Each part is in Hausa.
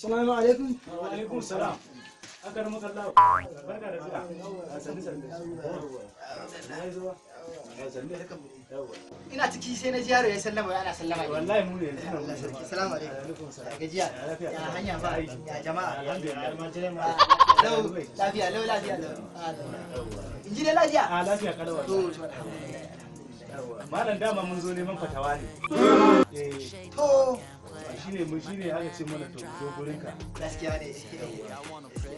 Assalamu alaikum. Wa alaikum salam. Akar muka Allah. Barka da zuwa. Sannu sannu. Yawa. Sannu. Yawa. Ina ciki sai na ji yaro ya sallama, ana sallama. Wallahi mu ne yanzu nan. Allah sarki. Assalamu alaikum. Alaikum salam. Ya gajiya. Lafiya. Ya hanya ba. Ya jama'a. Alhamdulillah. Lau lafiya lau lafiya lau. In ji dai lafiya. A lafiya kalau. To alhamdulillah. Yawa. Malam, dama mun zo neman fatawa ne. Eh, To shine mun shine aka ce mana to zo gurin ka. Gaskiya ne.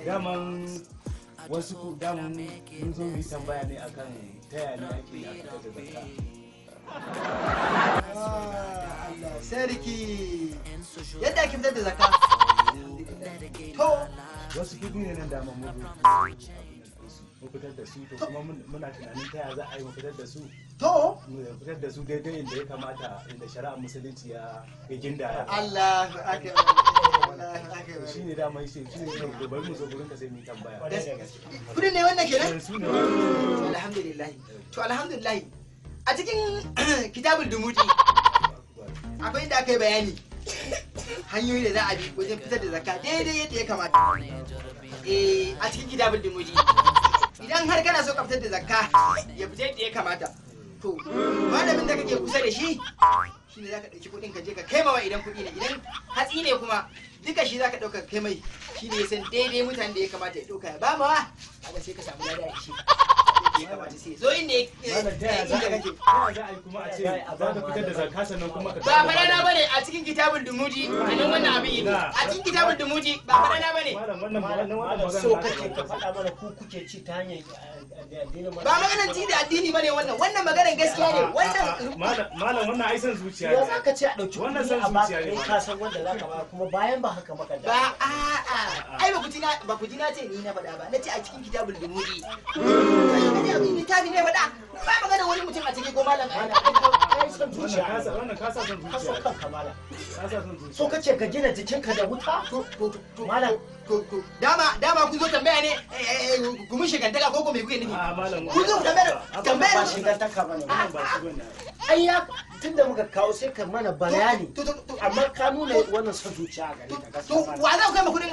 Daman wasu ku daman mun zo mu yi tambaya ne akan ta yaya ne ake yi a fitar da zakka. Ah, Allah sarki. Yadda ake fitar da zakka. To Wasu kudi ne nan dama mun zo mu fitar da su, to kuma muna tunanin ta yaya za a yi mu fitar da su. To Mu fitar da su daidai inda ya kamata, inda shari'ar musulunci ya gindaya. Allahu akbar. Allahu akbar. Shi ne dama shi ne to bari mu zo gurin ka sai mu yi tambaya. Kudin ne wannan kenan? Eh, su ne. To alhamdulillah. To alhamdulillah. A cikin kitabul dumuji akwai inda aka yi bayani hanyoyi da za a bi wajen fitar da zakka daidai yadda ya kamata. Eh, a cikin kitabul dumuji. Idan har kana so ka fitar da zakka ya fita yadda ya kamata, to malamin da kake kusa da shi shine zaka ɗauki kuɗin ka je ka kai mawa, idan kuɗi ne, idan hatsi ne kuma duka shi zaka ɗauka ka kai mai, shi ne ya san daidai mutanen da ya kamata ya ɗauka ya ba mawa, kaga sai ka samu lada da shi yadda ya kamata, sai zo inda Malam, ta yaya za inda a yi kake. ta yaya za a yi kuma a ce za ka fitar da zakka sannan kuma ka Ba faɗana bane, a cikin kitabul dumuji a nan wannan abin yake, a cikin kitabul dumuji, ba faɗana bane. Malam, wannan magana So naka kake ka ba. faɗa mana ku kuke ci ta hanyar addinin? Ba maganar ci da addini bane wannan, wannan maganar gaskiya ne wannan. Malam, malam, wannan ai son zuciya Ya ne. za ka ce a ɗauki Wannan kuɗi son a baka, zuciya ne. kai ka san wanda za ka ba, kuma bayan ba haka maka da Ba a'a, ai ba ku ji na ce ni na faɗa ba, na ce a cikin kitabul dumuji. Kai ka ji abin littafi ne faɗa, ba maganar wani mutum a ciki ko malam a yana. Kai son Wannan zuciya ka wannan ka sa son ka so zuciya. kanka, malam. Ka sa son zuciya. So kace ka gina jikinka da wuta? To Malam. To dama kun zo tambaya ne, ku mun shigantaka ko me kuke nufi? A malam. Kun zo ku tambaya tambaya. Ba shigantaka bane. Wannan ba shi bane. Ai ya tunda muka kawo sai ka mana bayani, To amma ka nuna wannan son zuciya a gare ka to gaskiya, malam. Wa za ku kai ma kudin?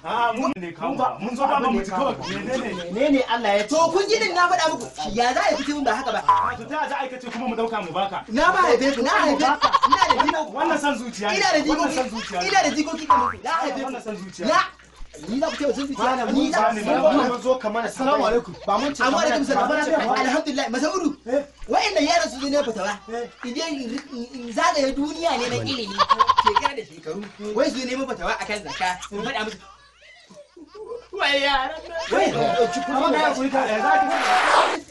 A mun ne kawo mun zo ba mu ci kawai menene? Menene Allah ya ce? To kun ji din na faɗa muku, ya za a yi fitin ba haka ba? A to ta yaya za a aikace kuma mu dauka mu baka? Na ba haife ku, na haife ku, ina da jikoki. Wannan son zuciya ne. Ina da Wannan son jikoki zuciya ne. Ina da jikoki kamar ku, na haife Wannan ku. son zuciya Na ne. ni za ku ce son zuciya? Malam, Ni za ne, mu mun zo ka mana. Assalamu alaikum. Ba mun ce Amma alaikum salam. ba mun ce Alhamdulillah, Masaudu. Wa'annan yaran su zo ne fatawa. Idan in zagaye duniya ne na ilimi shekara da shekaru, wai su neman fatawa akan zakka, in faɗa musu. Wai yaran nan. Wai ɗauki kuɗi Amma mu kai ba hakuri ka za ka